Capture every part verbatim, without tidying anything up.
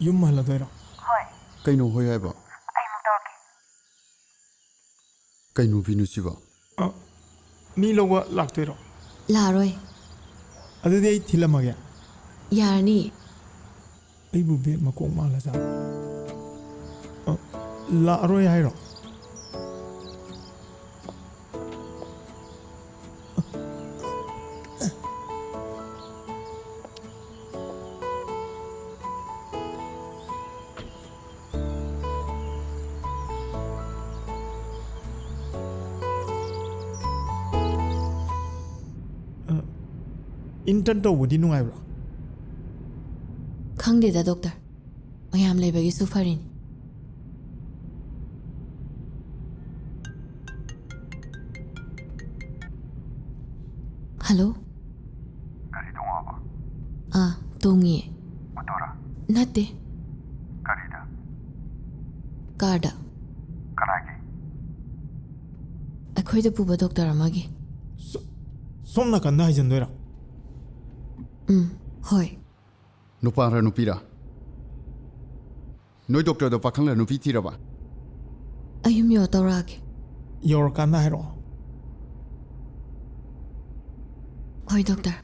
ꯌꯨꯝ ꯍꯜꯂꯗꯣꯏꯔꯣ? ꯍꯣꯏ꯫ ꯀꯩꯅꯣ ꯍꯣꯏ ꯍꯥꯏꯕꯣ? ꯑꯩ ꯑꯃꯨꯛ ꯇꯧꯔꯛꯀꯦ꯫ ꯀꯩ ꯅꯨꯄꯤꯅꯣ ꯁꯤꯕꯣ? ꯑ, ꯃꯤ ꯂꯧꯕ ꯂꯥꯛꯇꯣꯏꯔꯣ? ꯂꯥꯛꯑꯔꯣꯏ꯫ ꯑꯗꯨꯗꯤ ꯑꯩ ꯊꯤꯜꯂꯝꯃꯒꯦ꯫ ꯌꯥꯔꯅꯤ꯫ ꯑꯩꯕꯨ ꯕꯦꯠ ꯃꯀꯣꯛ ꯃꯥꯜꯂꯖꯥꯠꯂꯣ? ꯑ, ꯂꯥꯛꯑꯔꯣꯏ ꯍꯥꯏꯔꯣ? ꯑ, intern ꯇꯧꯕꯗꯤ ꯅꯨꯡꯉꯥꯏꯕ꯭ꯔꯣ? ꯈꯪꯗꯦꯗ, ꯗꯣꯛꯇꯔ꯫ ꯃꯌꯥꯝ ꯂꯩꯕꯒꯤꯁꯨ ꯐꯔꯤꯅꯤ꯫ ꯍꯜꯂꯣ? ꯒꯥꯔꯤ ꯇꯣꯡꯉꯛꯑꯕꯣ? ꯑꯥ, ꯇꯣꯡꯉꯤꯌꯦ꯫ ꯑꯣꯇꯣꯔꯥ? ꯅꯠꯇꯦ꯫ ꯀꯔꯤꯗ? ꯀꯥꯔꯗ꯫ ꯀꯅꯥꯒꯤ? ꯑꯩꯈꯣꯏꯗ ꯄꯨꯕ ꯗꯣꯛꯇꯔ ꯑꯃꯒꯤ꯫ ꯁꯣ-, ꯁꯣꯝ ꯅꯥꯀꯟꯗ ꯍꯥꯏꯖꯟꯗꯣꯏꯔꯣ? ꯎꯝ, ꯍꯣꯏ꯫ ꯅꯨꯄꯥꯔ ꯅꯨꯄꯤꯔ? ꯅꯣꯏ ꯗꯣꯛꯇꯔꯗꯣ ꯄꯥꯈꯪꯂ ꯅꯨꯄꯤ ꯊꯤꯔꯕ? ꯑꯩ ꯌꯨꯝ ꯌꯧꯔ ꯇꯧꯔꯛꯑꯒꯦ꯫ ꯌꯧꯔꯀꯥꯟꯗ ꯍꯥꯏꯔꯛꯑꯣ꯫ ꯍꯣꯏ, ꯗꯣꯛꯇꯔ꯫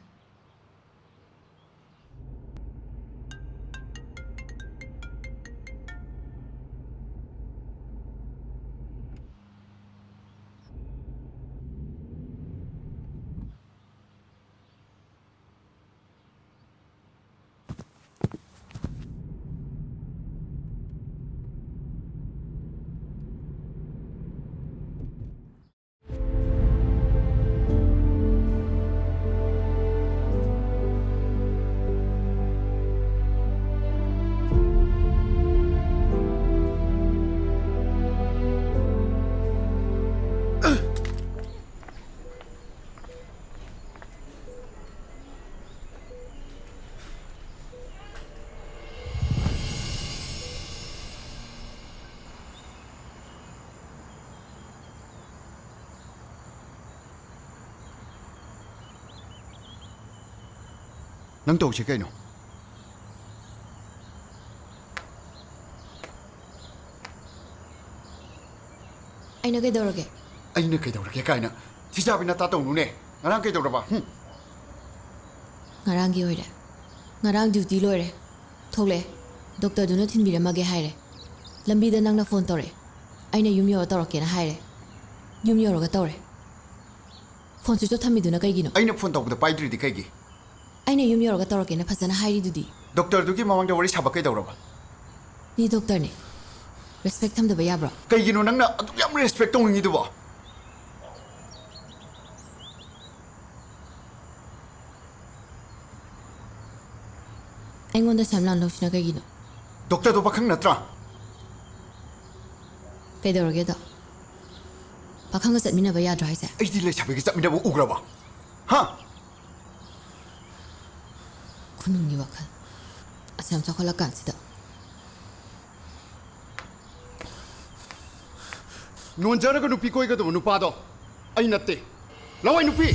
ꯅꯪ ꯇꯧꯁꯤ ꯀꯩꯅꯣ? ꯑꯩꯅ ꯀꯩꯗꯧꯔꯒꯦ? ꯑꯩꯅ ꯀꯩꯗꯧꯔꯒꯦ ꯀꯥꯏꯅ꯫ ꯊꯤꯖꯥꯕꯤ ꯅꯇꯥ ꯇꯧꯅꯨꯅꯦ꯫ ꯉꯔꯥꯡ ꯀꯩꯗꯧꯔꯕ? ꯍꯨꯝ? ꯉꯔꯥꯡꯒꯤ ꯑꯣꯏꯔꯦ꯫ ꯉꯔꯥꯡ ꯗ꯭ꯌꯨꯇꯤ ꯂꯣꯏꯔꯦ꯫ ꯊꯣꯛꯂꯛꯑꯦ꯫ ꯗꯣꯛꯇꯔꯗꯨꯅ ꯊꯤꯟꯕꯤꯔꯝꯃꯒꯦ ꯍꯥꯏꯔꯦ꯫ ꯂꯝꯕꯤꯗ ꯅꯪꯅ ꯐꯣꯟ ꯇꯧꯔꯛꯑꯦ꯫ ꯑꯩꯅ ꯌꯨꯝ ꯌꯧꯔ ꯇꯧꯔꯛꯀꯦꯅ ꯍꯥꯏꯔꯦ꯫ ꯌꯨꯝ ꯌꯧꯔꯒ ꯇꯧꯔꯦ꯫ ꯐꯣꯟ ꯁ꯭ꯋꯤꯆ ꯑꯣꯐ ꯊꯝꯃꯤꯗꯨꯅ ꯀꯩꯒꯤꯅꯣ? ꯑꯩꯅ ꯐꯣꯟ ꯇꯧꯕꯗ ꯄꯥꯏꯗ꯭ꯔꯤꯗꯤ ꯀꯩꯒꯤ? ꯑꯩꯅ ꯌꯨꯝ ꯌꯧꯔꯒ ꯇꯧꯔꯛꯀꯦꯅ ꯐꯖꯅ ꯍꯥꯏꯔꯤꯗꯨꯗꯤ꯫ ꯗꯣꯛꯇꯔꯗꯨꯒꯤ ꯃꯃꯥꯡꯗ ꯋꯥꯔꯤ ꯁꯥꯕ ꯀꯩꯗꯧꯔꯕ? ꯃꯤ ꯗꯣꯛꯇꯔꯅꯦ꯫ ꯔꯦꯁꯄꯦꯛ ꯊꯝꯗꯕ ꯌꯥꯕ꯭ꯔꯣ? ꯀꯩꯒꯤꯅꯣ ꯅꯪꯅ ꯑꯗꯨꯛ ꯌꯥꯝ ꯔꯦꯁꯄꯦꯛ ꯇꯧꯅꯤꯡꯉꯤꯗꯨꯕꯣ? ꯑꯩꯉꯣꯟꯗ ꯁꯝ ꯂꯥꯟꯗꯧꯁꯤꯅ ꯀꯩꯒꯤꯅꯣ? ꯗꯣꯛꯇꯔꯗꯣ ꯄꯥꯈꯪ ꯅꯠꯇ꯭ꯔꯥ? ꯀꯩꯗꯧꯔꯒꯦꯗꯣ? ꯄꯥꯈꯪꯒ ꯆꯠꯃꯤꯟꯅꯕ ꯌꯥꯗ꯭ꯔꯣ ꯍꯥꯏꯁꯦ? ꯑꯩꯗꯤ ꯂꯩꯁꯥꯕꯤꯒ ꯆꯠꯃꯤꯟꯅꯕ ꯎꯈ꯭ꯔꯕ? ꯍꯥ? ꯈꯨꯅꯨꯡꯒꯤ ꯋꯥꯈꯜ꯫ ꯑꯁ, ꯌꯥꯝ ꯆꯥꯎꯈꯠꯂꯀꯥꯟꯁꯤꯗ꯫ ꯅꯣꯟꯖꯔꯒ ꯅꯨꯄꯤ ꯀꯣꯏꯒꯗꯕ ꯅꯨꯄꯥꯗꯣ ꯑꯩ ꯅꯠꯇꯦ꯫ ꯂꯋꯥꯏ ꯅꯨꯄꯤ!